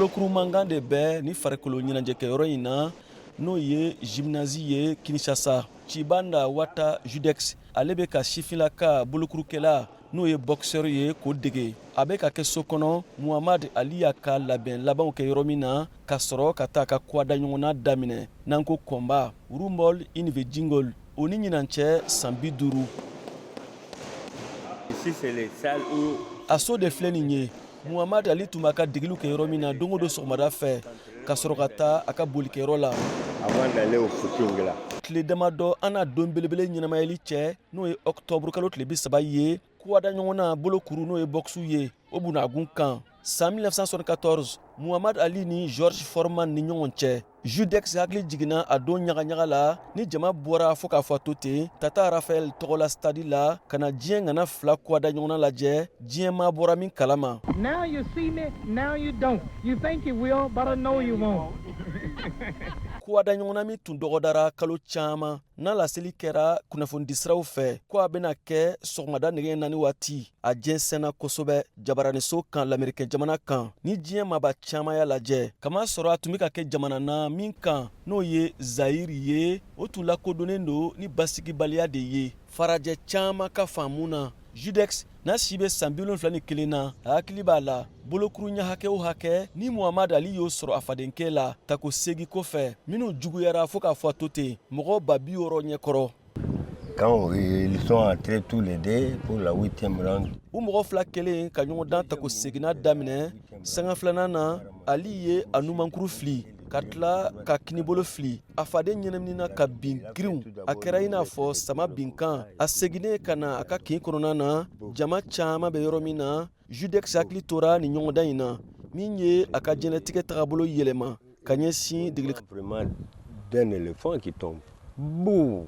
Bolokuru mankan de bɛ ni farikolo ɲɛnajɛkɛyɔrɔ in na, n'o ye gymnase ye Kinshasa. Tshibanda Wata Judex, ale bɛ ka sifinlaka bolokurukɛla, n'o ye boxeur ye, k'o dege. A bɛ ka kɛ so kɔnɔ, Muhammad Ali y'a ka labɛn labanw kɛ yɔrɔ min na ka sɔrɔ ka taa a ka kwada ɲɔgɔnna daminɛ, n'an ko combat Rumble in the Jungle, o ni ɲinan cɛ san 50. A so de filɛ nin ye, Muhammad Ali tun b'a ka degeliw kɛ yɔrɔ min na don o don sɔgɔmada fɛ, ka sɔrɔ ka taa a ka bolikɛyɔrɔ la. Tile damadɔ an n'a don belebele ɲɛnamayali cɛ, n'o ye ɔkutɔburu kalo tile 30 ye, kuwada ɲɔgɔnna bolokuru, n'o ye bɔksu ye, o bunagun kan san 1974, Muhammad Ali ni George Foreman ni ɲɔgɔn cɛ. Judex hakili jiginna a don ɲagaɲaga la ni jama bɔra fo k'a fɔ a to ten Tata Rafael tɔgɔla stade la ka na diɲɛ ŋana fila kuwada ɲɔgɔnna lajɛ, diɲɛ maa bɔra min kalama. Now you see me, now you don't. You think you will, but I know you won't. Kuwada ɲɔgɔnna min tun dɔgɔdara kalo caman, n'a laseli kɛra kunnafonidisiraw fɛ ko a bɛna kɛ sɔgɔmada nɛgɛ 4 waati, a jɛnsɛnna kosɛbɛ jabaraniso kan Lamerikɛn jamana kan ni diɲɛ maaba caman y'a lajɛ, kamasɔrɔ a tun bɛ ka kɛ jamana na min kan, n'o ye Zayiri ye, o tun lakodɔnnen don ni basigibaliya de ye farajɛ caman ka faamu na. Judex n'a si bɛ san 71 na, a hakili b'a la bolokuru ɲɛ hakɛ o hakɛ ni Muhammad Ali y'o sɔrɔ a fadenkɛ la tako 8 kɔfɛ, minnu juguyara fo k'a fɔ a to ten mɔgɔ 60,000 ɲɛkɔrɔ. Quand ils sont entrés tous les deux pour la huitième round. U mɔgɔ fila kelen ka ɲɔgɔndan tako seginna daminɛ, sanga filanan na, Ali ye a numankuru fili ka tila ka kinibolo fili. A faden ɲɛnaminina ka bin girinw, a kɛra i n'a fɔ sama binkan. A seginnen ka na a ka kin kɔnɔna na, jama caman bɛ yɔrɔ min na, Judex hakili tora nin ɲɔgɔndan in na min ye a ka diɲɛlatigɛ tagabolo yɛlɛma ka ɲɛsin degeli. Vraiment d'un éléphant qui tombe. Bouh.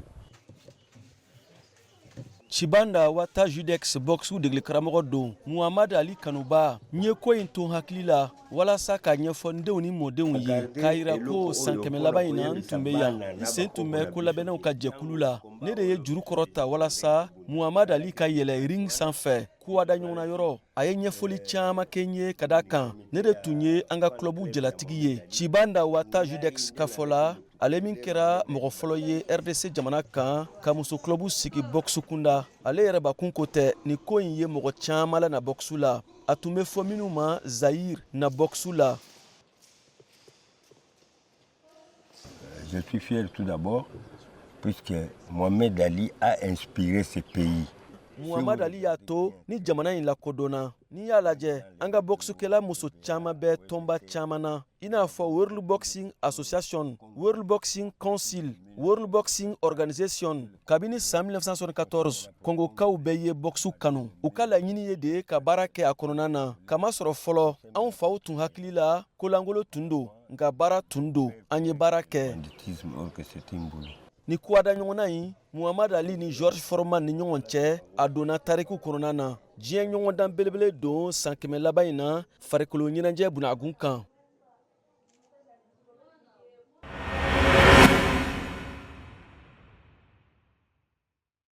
Tshibanda Wata Judex, boxe degeli karamɔgɔ don, Muhammad Ali kanuba. N ye ko in to n hakili la walasa k'a ɲɛfɔ n denw ni mɔdenw ye, k'a yira ko san 100 laban in na, n tun bɛ yan, n sen tun bɛ kolabɛnnaw ka jɛkulu la. Ne de ye juru kɔrɔ ta walasa Muhammad Ali ka yɛlɛ ring sanfɛ kuwada ɲɔgɔnna yɔrɔ. A ye ɲɛfɔli caman kɛ n ye, ka da kan ne de tun ye an ka kulɔbu jalatigi ye. Tshibanda Wata Judex ka fɔ la, ale min kɛra mɔgɔ fɔlɔ ye RDC jamana kan ka muso kulɔbu sigi bɔksu kunda, ale yɛrɛ bakun ko tɛ. Nin ko in ye mɔgɔ caman la na bɔksu la, a tun bɛ fɔ minnu ma Zayir na bɔksu la. Je suis fier tout d'abord puisque Mohamed Ali a inspiré ce pays. Muhammad Ali y'a to ni jamana in lakodɔnna. N'i y'a lajɛ, an ka bɔksukɛla muso caman bɛ tɔnba caman na, i n'a fɔ World Boxing Association, World Boxing Council, World Boxing Organization. Kabini san 1974, Kongokaw bɛɛ ye bɔksu kanu. U ka laɲini ye de ka baara kɛ a kɔnɔna na, kamasɔrɔ fɔlɔ anw faw tun hakili la kolangolo tun don, nka baara tun don. An ye baara kɛ. Banditisme, or que c'est un boulot. Ni kuwada ɲɔgɔnna in, Muhammad Ali ni George Foreman ni ɲɔgɔn cɛ, a donna tariku kɔnɔna na. Diɲɛ ɲɔgɔndan belebele don san 100 laban in na farikolo ɲɛnajɛ bunagun kan.